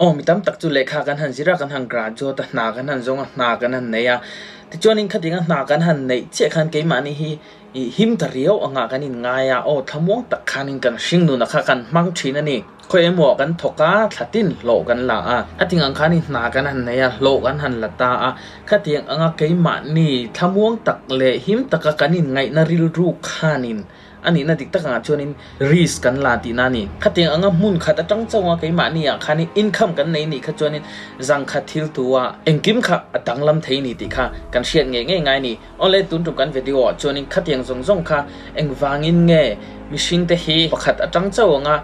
Aw mi tam tak chu lehkha kan han zir a, kan han graduate a, hna kan han zawng a, hna kan han nei a. Tichuanin khatinga hna kan han neih chiah khan keimahni hi ih him ta riau angah kan inngai a, aw thlamuang tak khanin kan hring nuna kha kan hmang thin a ni. Khawi emaw kan thawk a, thla tin hlawh kan la a, a ting ang khanin hna kan han nei a, hlawh kan han la ta a. Khatiang anga keimahni thlamuang tak leh him taka kan inngaihna rilru khanin A nihna dik tak angah chuanin risk kan la tihna a ni. Khatiang anga hmun khat atang chauha keimahni ah khanin income kan nei nih kha chuanin zangkhat thil tu ah engkim kha a danglam thei ni tih kha kan hriat ngei ngei ngai a ni. Awle tun tum kan video ah chuanin khatiang zawng zawng kha engvangin nge mihring te hi pakhat atang chauh anga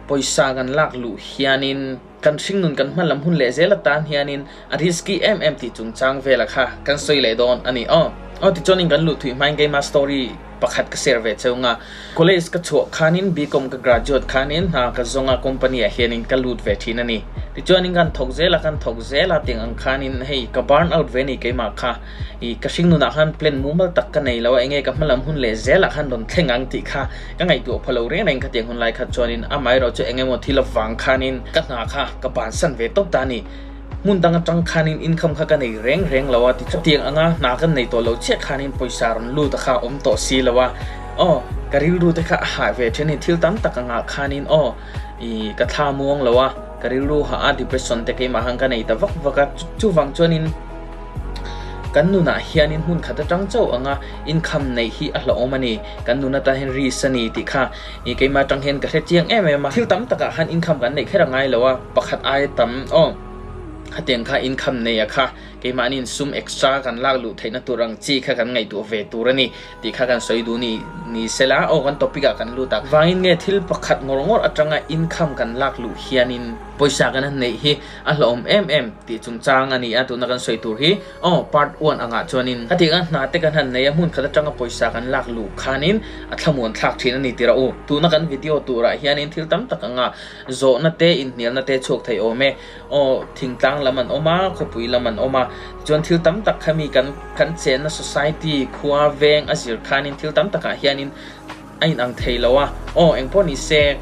pawisa kan lak luh hianin kan hringnun kan hman lam hun leh zel atan hianin a risky em em tih chungchang vela kha kan sawi leh dawn a ni. Aw aw tichuanin kan luh thuih hmain keima story pakhat ka share ve cheu nga. College ka chhuah khanin BCom ka graduate khanin hna ka zawng a company ah hianin ka lut ve thin a ni. Tichuanin kan thawk zel a kan thawk zel a tiang ang khanin hei ka burn out ve ni keimah kha ih ka hringnunah khan plan mumal tak ka nei lo a enge ka hmalam hun leh zelah khan rawn thleng ang tih kha ka ngaihtuah pha lo reng reng kha tiang hun lai kha chuanin amaherawh chu eng emaw thil avang khanin ka hna kha ka bansan ve tawp ta a ni. Hmun dang atang khanin income kha ka nei reng reng lo a, tichuan anga hna kan nei tawh lo chiah khanin pawisa rawn lut a kha a awm tawh si lo a, aw ka rilru te kha a hah ve then in thil tam tak angah khanin aw ih ka thla muang lo a, ka rilru hah a depression te keimah khan ka nei ta vak vak a, chuvang chuanin kan nunah hianin hmun khat atang chauh anga income neih hi a hlauhawm a ni, kan nun atan hian risk a ni tih kha ih keimah atang hian ka hre chiang em em a, thil tam takah khan income kan neih kher a ngai lo a. Pakhat aia tam aw. Khatiang kha income nei a kha keimahniin sum extra kan lak luh theihna tur ang chi kha kan ngaihtuah ve tur a ni tih kha kan sawi duh ni ni sela aw kan topic ah kan lut a. Vangin nge thil pakhat ngawr ngawr atanga income kan lak luh hianin pawisa kan han neih hi a hlauhawm em em tih chungchang a ni a tuna kan sawi tur hi aw part one angah chuanin khatianga hna te kan han nei a hmun khat atanga pawisa kan lak luh khanin a thlamuan thlak thin a ni tirah u. Tuna kan video turah hianin thil tam tak anga Zawhna te inhnialna te chhuak thei awm e. Aw, thingtlang lam an awm a, khawpui lam an awm a. Tichuan thil tam tak kha mi kan kan chenna society, khua, veng a zir khanin thil tam takah hianin a inang thei lo a. Aw, engpawh ni se,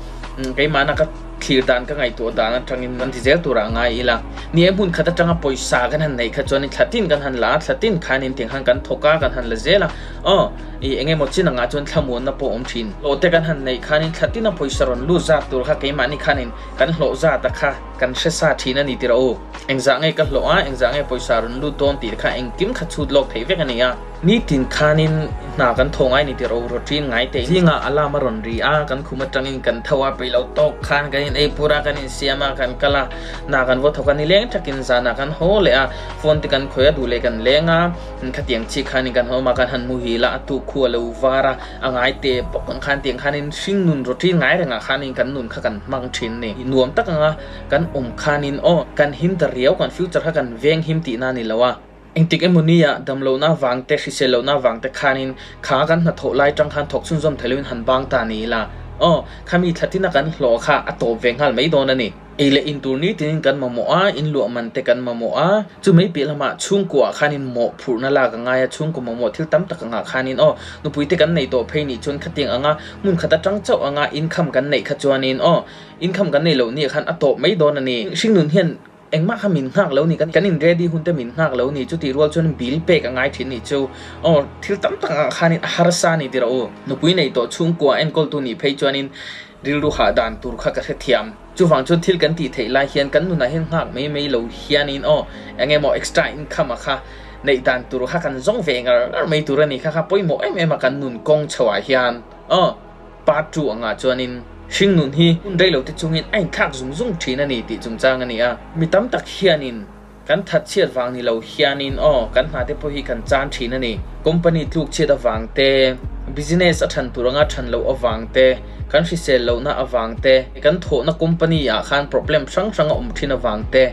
keimahna ka thlir dan ka ngaihtuah dan atangin kan ti zel turah ngai ila. Ni e, hmun khat atanga pawisa kan han neih kha chuanin thla tin kan han la a, thla tin khanin tiang khan kan thawk a, kan han la zel a. Aw, i eng emaw chin angah chuan thlamuanna pawh awm thin. Hlawh te kan han neih khanin thla tina pawisa rawn lut zat tur kha keimahni khanin kan hlawh zat a kha kan hre sa thin a ni tirh u. Engzah nge ka hlawh a, engzah nge pawisa rawn lut dawn tih kha engkim kha chhut lawk theih vek a ni a. Nitin khanin hna kan thaw ngai ni tirh u, routine ngai te zingah alarm a rawn ri a, kan khum atangin kan tho a, peih lo tawk khan kan in ei pur a, kan insiam a, kan kal a, hna kan vaw thawk a, nileng thakin zanah kan haw leh a, phone te kan khawih a, duh leh kan leng a. Khatiang chi khanin kan awm a, kan han muhil a, a tuk khu a lo var a, a ngai te bawk ang khan tiang khanin hring nun routine ngai rengah khanin kan nun kha kan hmang thin a ni. Nuam tak anga kan awm khanin aw kan him ta riau, kan future kha kan veng him tihna a ni lo a. Engtik emaw nia damlohna vang te, hrisel lohna vang te khanin kha kan hnathawh lai tang khan thawk chhunzawm thei loin han bang ta ni ila aw khami thlatina kan hlawh kha a tawp ve nghal mai dawn a ni. Ei leh in tur nitin kan mamawh a, in luah man te kan mamawh a, chu mai piah lamah chhungkuaah khanin mawhphurhna lak a ngai a, chhungkaw mamawh thil tam tak angah khanin aw, nupui te kan nei tawh phei nih chuan khatiang anga hmun khat atang chauh anga income kan neih kha chuanin aw, income kan neih loh nih khan a tawp mai dawn a ni. Hringnun hian engmah kha min nghak lo ni, kan in ready hun te min nghak lo ni, chutih rual chuan bill pek a ngai thin nih chu aw, thil tam tak angah khanin a harsa a ni tirh u. Nupui nei tawh chhungkua enkawltu nih phei chuanin rilru hah dan tur kha ka hrethiam. Chuvang chuan thil kan tih theih lai hian kan nunah hian nghak mai mai lo hianin aw eng emaw extra income a kha neih dan tur kha kan zawng ve ngar ngar mai tur a ni kha kha pawimawh em em a kan nun kawng chho ah hian aw part two angah chuanin hring nun hi hun rei lo te chungin a inthlak zung zung thin a ni tih chungchang a ni a. Mi tam tak hianin kan that chhiat vang ni lo hianin aw kan hna te pawh hi kan chan thin a ni. Company tluk chhiat avang te, business a than tur anga than loh avang te, kan hrisel lohna avang te, kan thawhna company ah khan problem hrang hrang a awm thin avang te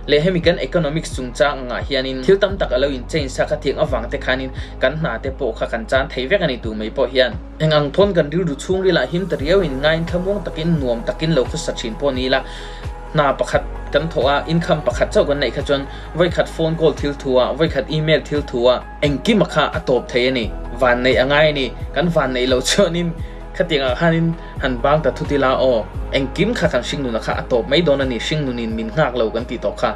leh hemi kan economics chungchang angah hianin thil tam tak a lo in change a khatiang avang te khanin kan hna te pawh kha kan chan thei vek a ni tu mai pawh hian. Eng ang pawn kan rilru chhungril ah him ta riau in ngaiin thlamuang takin nuam takin lo khawsa thin pawh ni ila, Hna pakhat kan thawh a, income pakhat chauh kan neih kha chuan vawikhat phone call thil thu a, vawikhat email thil thu a, engkim a kha a tawp thei a ni. Van neih a ngai a ni. Kan van neih loh chuanin khatiangah khanin han bang ta thut ila aw. Engkim kha kan hringnuna kha a tawp mai dawn a ni, hringnunin min nghak lo kan tih tawh kha.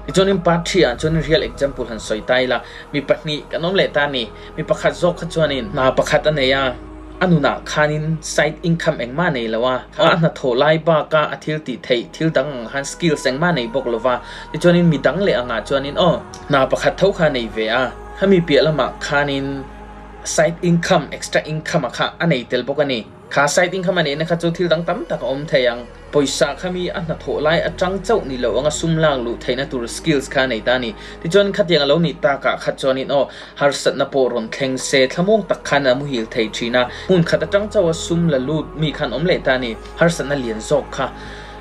Tichuanin part thri ah chuan real example han sawi ta ila, mi pahnih kan awm leh ta a ni. Mi pakhat zawk kha chuanin hna pakhat a nei a, a nunah khanin side income engmah nei lo a, a hnathawh lai baka a thil tih theih thil dang ang khan skills engmah nei bawk lo va, tichuanin mi dang leh angah chuanin aw, hna pakhat tho kha a nei ve a, khami piah lamah khanin side income, extra income a kha a nei tel bawk a ni. Kha side income a neihna kha chu thil dang tam tak a awm thei ang. Pawisa kha mi a hnathawh lai atang chauh ni lo anga sum lak luh theihna tur skills kha a nei ta a ni. Tichuan khatiang a lo nih takah kha chuanin aw, harsatna pawh rawn thleng se thlamuang tak khan a muhil thei thin a. Hmun khat atang chauha sum la lut mi khan awm leh ta a ni. Harsatna lian zawk kha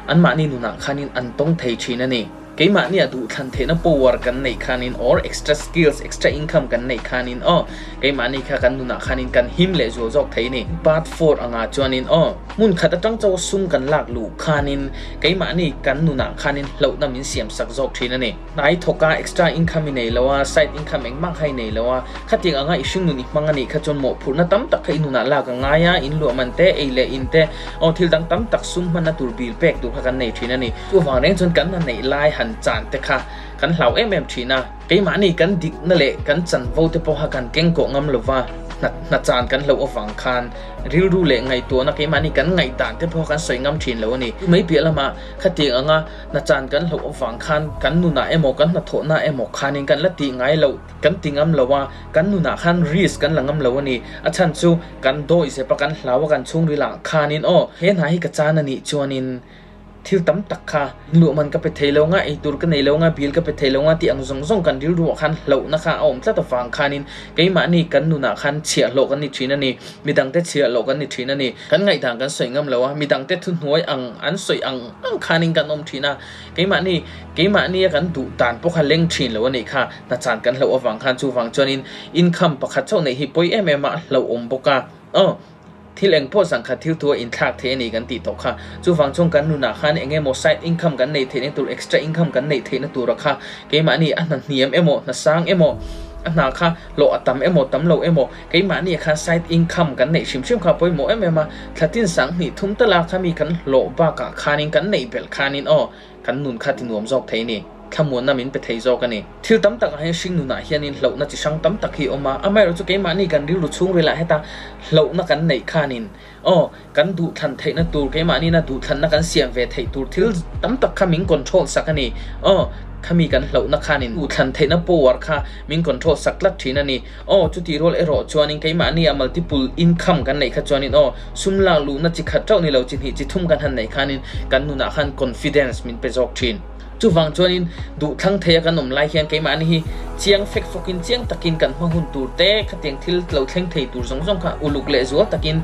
anmahni nunah khanin an tawng thei thin a ni. Keimahni a duhthlan theihna power kan neih khanin or extra skills, extra income kan neih khanin aw, keimahni kha kan nunah khanin kan him leh zual zawk thei a ni. Part four angah chuanin aw, hmun khat atang chauha sum kan lak luh khanin keimahni kan nunah khanin hlauhna min siam sak zawk thin a ni. Hnai thawka extra income i nei lo a, side income engmah kha i nei lo a, khatiang anga i hringnun i hmang a nih kha chuan mawhphurhna tam tak kha i nunah lak a ngai a, in luah man te, ei leh in te, aw thil dang tam tak sum hmanna tur bil pek tur kha kan nei thin a ni. Chuvang reng chuan kan hna neih lai han chan te kha kan hlau em em thin a, keimahni kan dikna leh kan chanvo te pawha kan keng kawh ngam lova hna hna chan kan hlauh avang khan rilru leh ngaihtuahna keimahni kan ngaihdan te pawha kan sawi ngam thin lo a ni. Chu mai piah lamah khatiang anga hna chan kan hlauh avang khan kan nunah emaw kan hnathawhna emaw khanin kan la tih ngai loh kan ti ngam lo a, kan nunah khan risk kan la ngam lo a ni. A chhan chu kan dawih zep a, kan hlau a, kan chhungrilah khanin aw he hna hi ka chan a nih chuanin Thil tam tak kha luah man ka pe thei lo nga, ei tur ka nei lo nga, bil ka pe thei lo nga tih ang zawng zawng kan rilruah khan hlauhna kha a awm tlat avang khanin keimahni kan nunah khan chhiahhlawh kan ni thin a ni, midangte chhiahhlawh kan ni thin a ni. Kan ngaihdan kan sawi ngam lo a, midangte thuhnuai ang an sawi ang ang khanin kan awm thin a, keimahni keimahnia kan duh dan pawh kha leng thin lo a nih kha, hnachan kan hlauh avang khan chuvang chuanin income pakhat chauh neih hi pawi em em a, a hlauhawm bawk a. Aw. Thil eng pawh zangkhat thil thu a inthlak thei a ni kan tih tawh kha. Chuvang chuan kan nunah khan eng emaw side income kan neih theihna tur, extra income kan neih theihna tura kha keimahni a hna hniam emaw, hna sang emaw, a hna kha hlawh a tam emaw, tam lo emaw, keimahni khan side income kan neih hrim hrim kha a pawimawh em em a. Thla tin sang hnih thum tala kha mi kan hlawh bakah khanin kan neih belh khanin aw, Kan nun kha ti nuam zawk thei ni. Thlamuanna min pe thei zawk a ni. Thil tam takah hian hring nunah hianin hlauhna chi hrang tam tak hi a awm a, amaherawhchu keimahni kan rilru chhungrilah heta hlauhna kan neih khanin aw kan duhthlan theihna tur keimahniina duhthlanna kan siam ve theih tur thil tam tak kha min control sak a ni. Aw khami kan hlauhna khanin duhthlan theihna power kha min control sak tlat thin a ni. Aw, chutih rual erawh chuanin keimahni a multiple income kan neih kha chuanin aw, sum lak luhna chi khat chauh ni lo chi hnih chi thum kan han neih khanin kan nunah khan confidence min pe zawk thin. Chuvang chuanin duhthlang theia kan awm lai hian keimahni hi chiang fek fawkin chiang takin kan hma hun tur te khatiang thil lo thleng thei tur zawng zawng kha uluk leh zual takin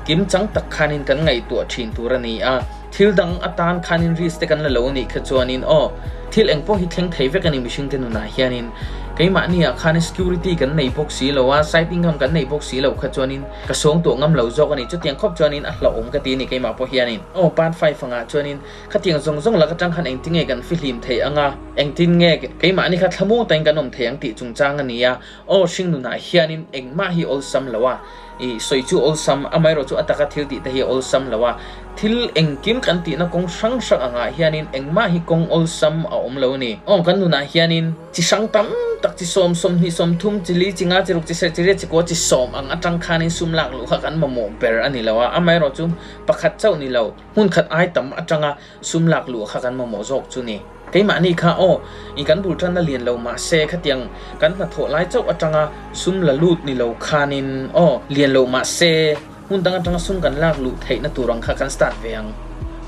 kimchang tak khanin kan ngaihtuah thin tur a ni a. Thil dang atan khanin risk te kan la lo anih kha chuanin aw, thil eng pawh hi thleng thei vek a ni mihring te nunah hianin keimahni ah khanin security kan nei bawk si lo a, side income kan nei bawk si lo kha chuanin ka sawng tuah ngam lo zawk a ni. Chutiang khawp chuanin a hlauhawm ka ti a ni keimah pawh hianin. Aw, part five angah chuanin khatiang zawng zawng lak atang khan engtin nge kan fihlim thei anga, engtin nge keimahni kha thlamuang takin kan awm thei ang tih chungchang a ni a. Aw, hring nunah hianin engmah hi awlsam lo a, i sawi chu awlsam, amaherawh chu a taka thil tih te hi awlsam lo a. Thil engkim kan tihna kawng hrang hrang angah hianin engmah hi kawng awlsam a awm lo a ni. Aw, kan nunah hianin chi hrang tam tak, chi sawm, 20, 30, chi li, chi nga, chi ruk, chi serh, chi riat, chi kua, chi sawm ang atang khanin sum lak luh kha kan mamawh ber a ni lo a, amaherawh chu pakhat chauh ni lo, hmun khat ai tam atanga sum lak luh kha kan mamawh zawk chu ni. Keimahni kha aw, i kan bul tanna lian lo mahse khatiang kan hnathawh lai chauh atanga sum la lut ni lo khanin aw, lian lo mahse hmun dang atanga sum kan lak luh theihna tur ang kha kan start ve ang.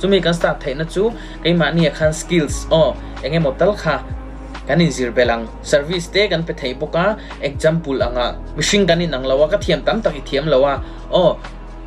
Chumi kan start theihna chu keimahnia khan skills aw, eng emaw tal kha kan inzir belh ang. Service te kan pe thei bawk a, example anga mihring kan inang lo a, ka thiam tam tak i thiam lo a, aw,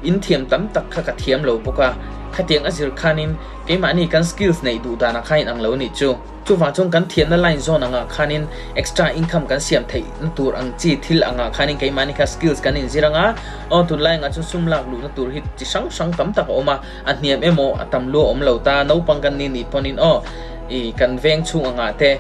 in thiam tam tak kha ka thiam lo bawk a, khatiang a zir khanin keimahni kan skills neih duh danah khan inang lo nih chu. Chuvang chuan kan thiamna line zawn angah khanin extra income kan siam theih na tur ang chi thil angah khanin keimahni kha skills kan inzir anga, aw tunlai angah chuan sum lak luhna tur hi chi hrang hrang tam tak a awm a, a hniam emaw a tam lua awm lo ta, naupang kan ni nih pawnin aw i kan veng chhung angah te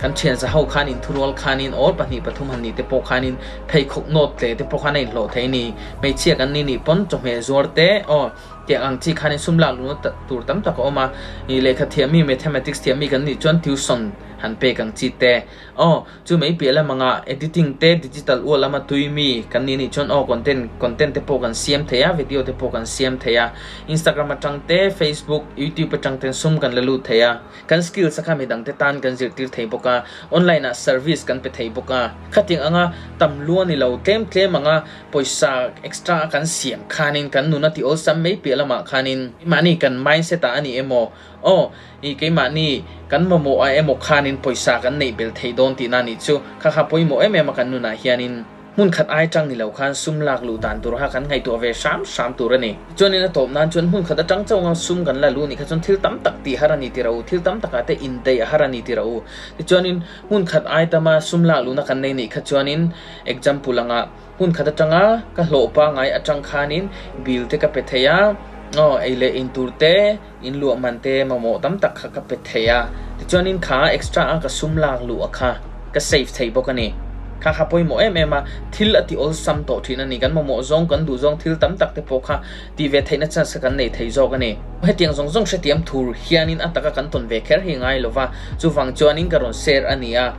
kan thian za ho khan inthurual khanin awl pahnih pathum han nih te pawh khanin Pheikhawk nawt tle te pawh khan a inhlawh thei a ni. Hmeichhia kan ni nih pawn chawhmeh zuar te aw Tiang ang chi khanin sum lak luhna tur tam tak a awm a, i lehkha thiammi, mathematics thiammi kan nih chuan tuition han pek ang chi te. Aw, chu mai piah lam anga editing te, digital ual lama tui mi kan nih nih chuan aw content, content te pawh kan siam thei a, video te pawh kan siam thei a, Instagram atang te, Facebook, YouTube atang ten sum kan la lut thei a. Kan skills a kha midang te tan kan zirtir thei bawk a, online ah service kan pe thei bawk a. Khatiang anga tam lua ni lo, tlem tlem anga pawisa extra a kan siam khanin kan nun a ti awlsam mai piah lamah khanin keimahni kan mindset ah a ni emaw, aw i keimahni kan mamawh ah emaw khanin pawisa kan neih bel thei dawn tihna a nih chu. Kha kha pawimawh em em a kan nunah hianin. Hmun khat ai tang ni lo khan sum lak luh dan tur kha kan ngaihtuah ve hram hram tur a ni. Chuanin a tawp nan chuan hmun khat atang chauh anga sum kan la luh nih kha chuan thil tam tak tih har a ni ti ro u, thil tam takah te indaih a har a ni ti ro u. Tichuanin hmun khat ai tama sum lak luhna kan nei nih kha chuanin example anga hmun khat atanga ka hlawh pangai atang khanin bill te ka pe thei a, aw ei leh in tur te, in luah man te mamawh tam tak kha ka pe thei a, tichuanin kha extra a ka sum lak luh a kha ka save thei bawk a ni. Kha kha pawimawh em em a, thil a ti awlsam tawh thin a ni, kan mamawh zawng, kan duh zawng thil tam tak te pawh kha tih ve theihna chance kha kan nei thei zawk a ni. Hetiang zawng zawng hrethiam thur hianin a taka kan tawn ve kher hi ngai lova, chuvang chuanin ka rawn share a ni a.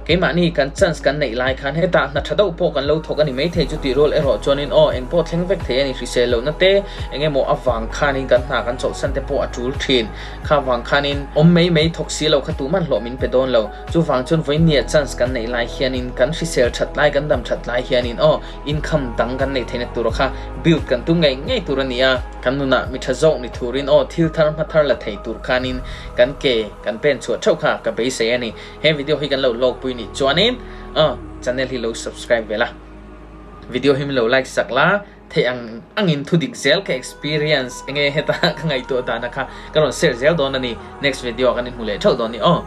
Keimahni kan chance kan neih lai khan hetah hna tha deuh pawh kan lo thawk a ni maithei chu tih rual erawh chuanin aw eng pawh thleng vek thei a ni hrisel lohna te eng emaw avang khanin kan hna kan chawlhsan te pawh a tul thin. Kha vang khanin awm mai mai thawk si lo kha tuman hlawh min pe dawn lo. Chuvang chuan vawinia chance kan neih lai hianin kan hrisel that lai kan dam that lai hianin aw income dang kan neih theihna tur kha build kan tum ngei ngei tur a ni a. Kan nunah mi tha zawk ni thurin aw thil thar hma thar la thei tur khanin kan ke kan pen chhuah theuh kha ka beisei a ni. He video hi kan lo hlawk pui nih chuanin aw channel hi lo subscribe ve la, video hi min lo like sak la, theih ang angin thu dik zel ka experience enge heta ka ngaihtuah dana kha ka rawn share zel dawn a ni, next video ah kan inhmu leh theuh dawn ni aw.